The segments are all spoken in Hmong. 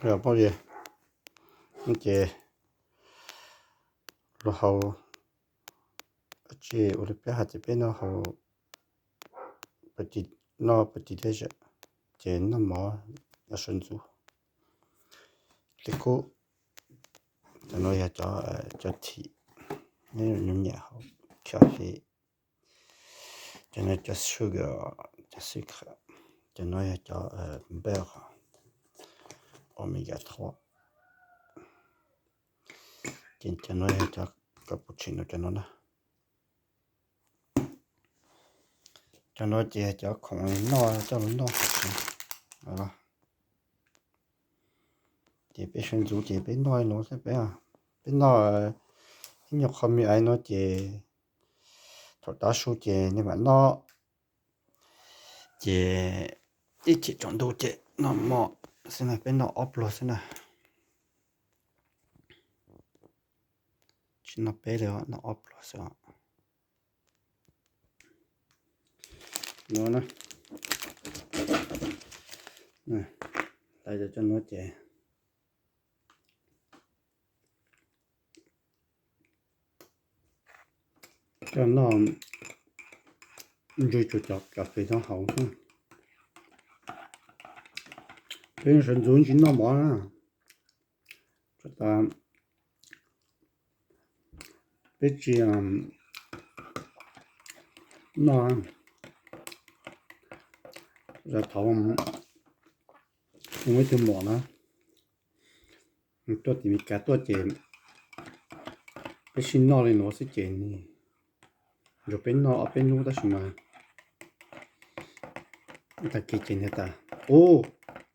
Phooj ywg, ces los haus, tsis ua li peb hais tias peb noj haus pais tis, noj pais tis dej zam, ces noj mov sawv ntxuv. Tej kub, cov no yog cov thim, nyob nyuam nyam hauv, cov hev, cov no cov sugar, cov xwb kha, cov no yog cov npej, omega three, ces cov no yog cov cappuccino cov no na. Cov no ces cov khoom noj coj los noj. Ces peb sawv ntxuv ces peb noj li no xwb peb, peb noj ib nyuag qho me ais no ces thaum tav su ces nej mam noj. Ces ib chim tsaus ntuj ces noj mov xwb na, peb noj ob pluag xwb na. Tsis noj peb li, noj ob pluag xwb os. No na, hlais cov no ces coj noj ntsug tsuas cov kas fes no haus xwb. Peb sawv ntxuv tsis noj mov na, tsuas tas peb tsis noj, thaum mus ib tug mom na, tuaj tim Meskas tuaj ces peb sib noj li nuav xwb ces nrog peb noj ob peb hnub tab sis mas tag kis ces nws tas, ub,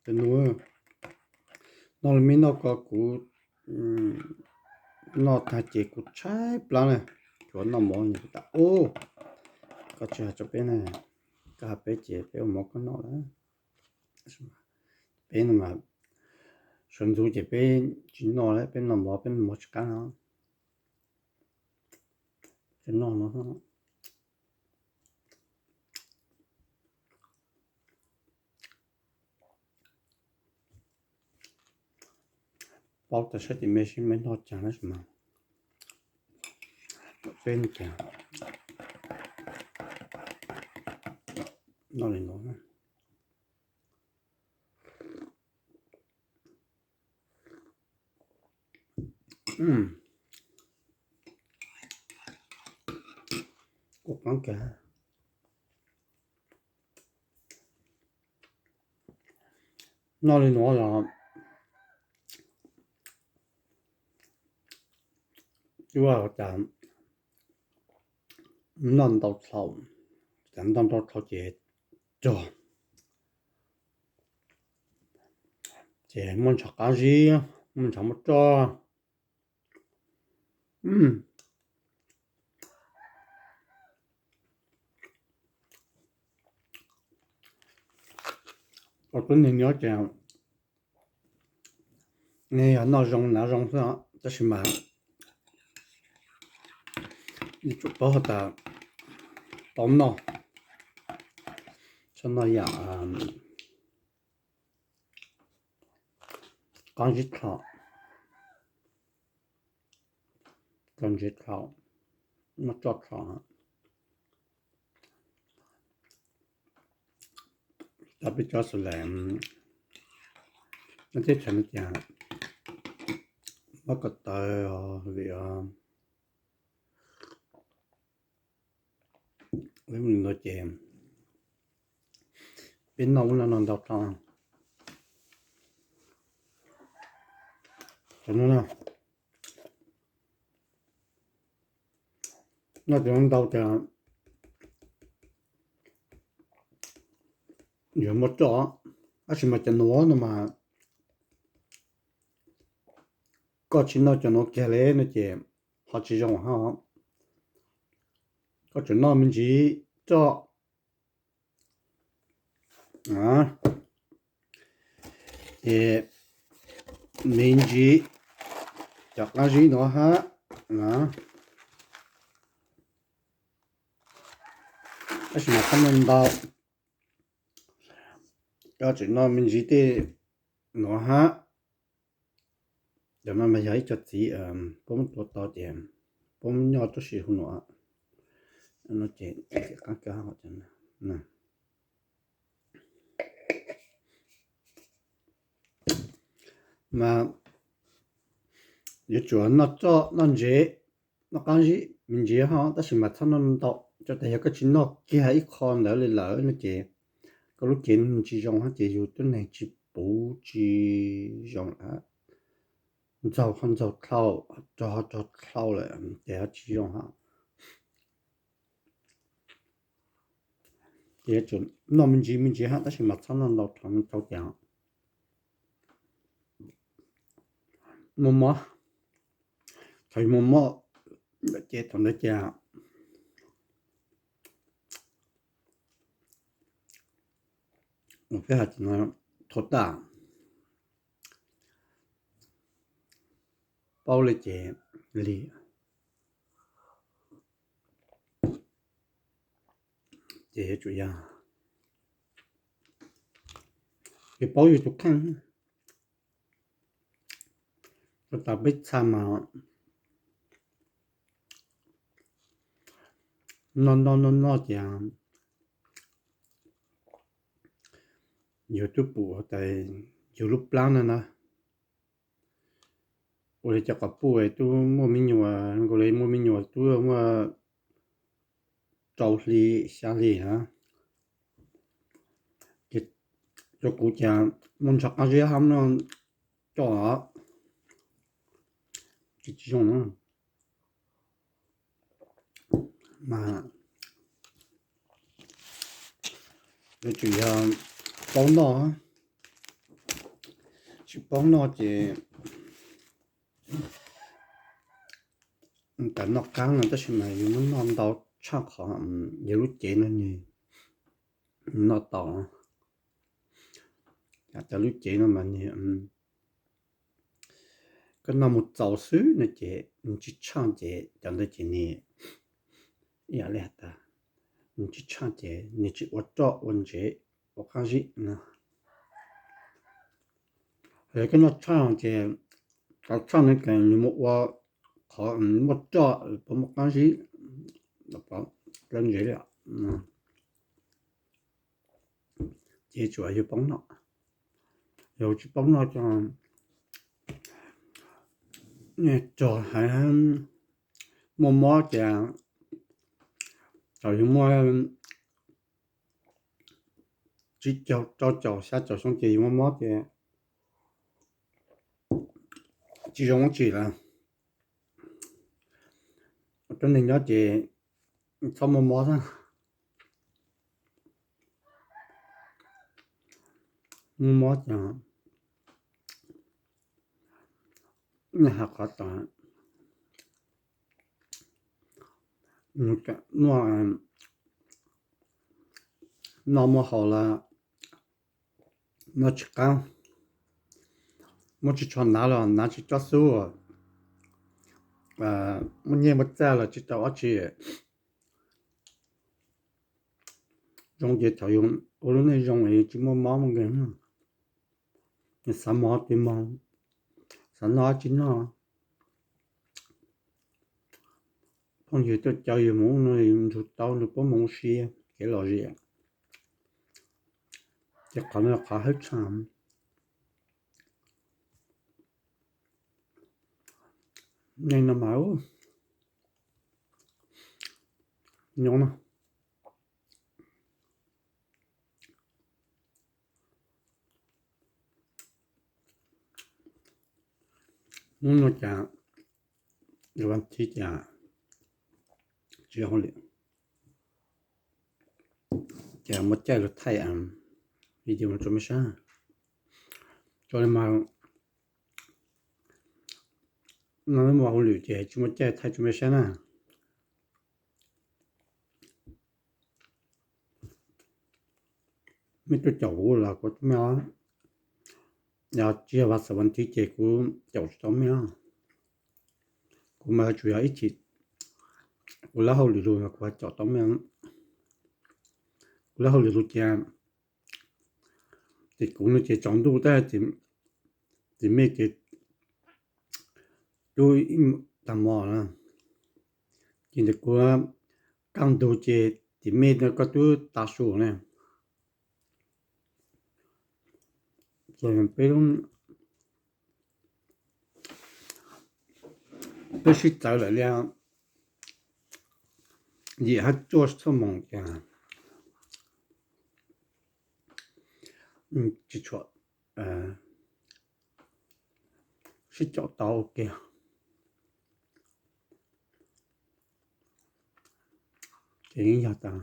cov nus, noj li me noj ko kuv noj tag ces kuv tshaib plab na, tsuas noj mov. Nws tas, ub, koj tsis hais rau peb na, koj hais peb ces peb ua mov koj noj lawm. Peb no mas sawv ntxuv ces peb tsis noj lawm, peb noj mov, peb noj mov tsis qab no. Tsis noj no. Paub tas saib tim me sib me noj cas na mas peb no cas noj li no. Kuv qeeb kiag. Noj li nuav los tsis ua cas, noj ntau dhau, cas noj ntau dhau ces rog, ces muaj ntshav qab zib, muaj ntshav muaj roj. Ua tub neeg nyob ces nej yog noj zoo hnav zoo xwb os, tab sis mas nej tsum paub has tas paub noj, txhob noj yam qab zib dlhau, qab zib dlhau, noj roj dlhau. Cov peb cov Xas Las, nyob teb chaws no cas mob ko taw vim ua li no ces peb noj ub noj no ntau dhau. Noj cov no ntau ces yuav muaj roj, tab sis mas cov nuav no mas koj tsis noj cov nuav kiag li no ces ho tsis zoo hab. Koj tseem noj me ntsis roj, ces me ntsis cov qab zib nuav hab, tab sis mas koj noj ntau, koj tseem noj me ntsis tej nuav hab. Cov no mas yog ib co txiv puab muab tua tau ces puab muab nyob rau sij hawm nuav no ces qaab kawg. Mas yuav tsum noj roj noj ntsev, noj qaab zib me ntsis hab, tab sis mas txhob noj ntau, tsuas tas yog koj tsis noj kiag ib qho ntawd li lawm no ces koj lub cev tsis zoo hab ces yug tuab neeg tsis puv tsis zoo, ntxaug ho ntxaug dlhau, rog ho rog dlhau lawm ces ho tsis zoo hab. Ces yuav tsum noj me ntsis me ntsis hab tab sis mas txhob noj ntau rau ces muaj mob. Thaum yug muaj mob ces thaum ntawd ces ua peb has no thua tag, paub li ces lig. Ces yuav tsum yog, yog paub yug tus kheej, tsuas tas peb txha mas noj noj noj noj ces yug twb pum tas yug lub plab no na. Ua li cov quas puj twb muaj me nyuam, nkaus li muaj me nyuam twb muaj rau hli xya hli na. Ces rau kuv ces muaj ntshav qab zib hab no coj tsis tsis zoo na. Mas yuav tsum yog paub noj, tsis paub noj ces tas noj qab no tab sis mas yus muab noj ntau tshaj qhov yog lub cev no nwg noj tau. Cov lub cev no mas nwg, koj noj mus txaus xwb no ces nwg tsis tshaaj ces cov ntawd ces nwg ib yam li has tas, nwg tsis tshaaj ces nwg tsis ua roj ua ntsev ua qaab zib no. Koj noj tshaj ces qhov tshaj no ces nwg mus ua qhov muaj roj puas muaj qaab zib, qaab ntsev li. Ces tsuas yog paub noj, yog tsis paub noj ces rog hab muaj mob ces thaum yug muaj tsib caug rau caum xya caum xyoo ces yug muaj mob ces tsis zoo dab tsi lawm. Tuab neeg nyob ces txhob muaj mob xwb. Muaj mob ces noj has qhov tas, noj muaj haus lawm, noj tsis qab, muab tsis tshua hnav los hnav tsis tsob xub, muaj nyiaj muaj txaj los tsis tau dab tsi. Zoo ces thaum yus ua lub neej zoo es tsis muaj mob muaj nkeeg, xav mov tsis mog, xav noj tsis noj. Phooj ywg tuaj caw yus mus ub no nrug tau nrug puab mus ua si kev lom zem. Ces qhov no qhov hawb tshaj. Neej no mas nyob no, hnub no cas vas thiv cas tsis hauj lwm, ces muaj caij lug thaij video rau mej saib. Tso li mas no muaj hauj lwm ces tsis muaj caij thaij rau mej saib na. Mej tuaj caum kuv los kuv caum mej, yog tsis yog vas xaum vas thiv ces kuv caum tsis tau mej. Kuv mas tsuas yog ib chim kuv lab hauj lwm lug mas kuv caum tau mej. Kuv lab hauj lwm lug ces, ces kuv no ces tsaus ntuj tab, ces mej ces tub ib tag hmo na, ces ntawm kuv kaj ntug ces tim mej no koj twb tav su ne. Ces peb, peb sib txawv lawm li yim hab cuaj txhiab moos ces tsis tshua sib caum tau ua ke. Ces yeej yog tas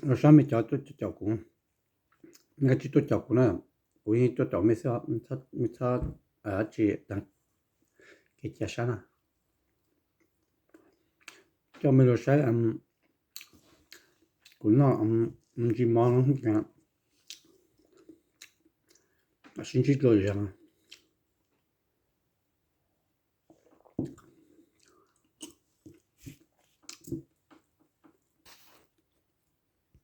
los sab mej cov tuaj caum kuv, nej tsis tuaj caum kuv na, kuv yeej tuaj caum mej xwb, mej txhob tsis tag kev cia sab na. Coj mej los saib kuv noj ntsis mov, sib ntsib dlua zog.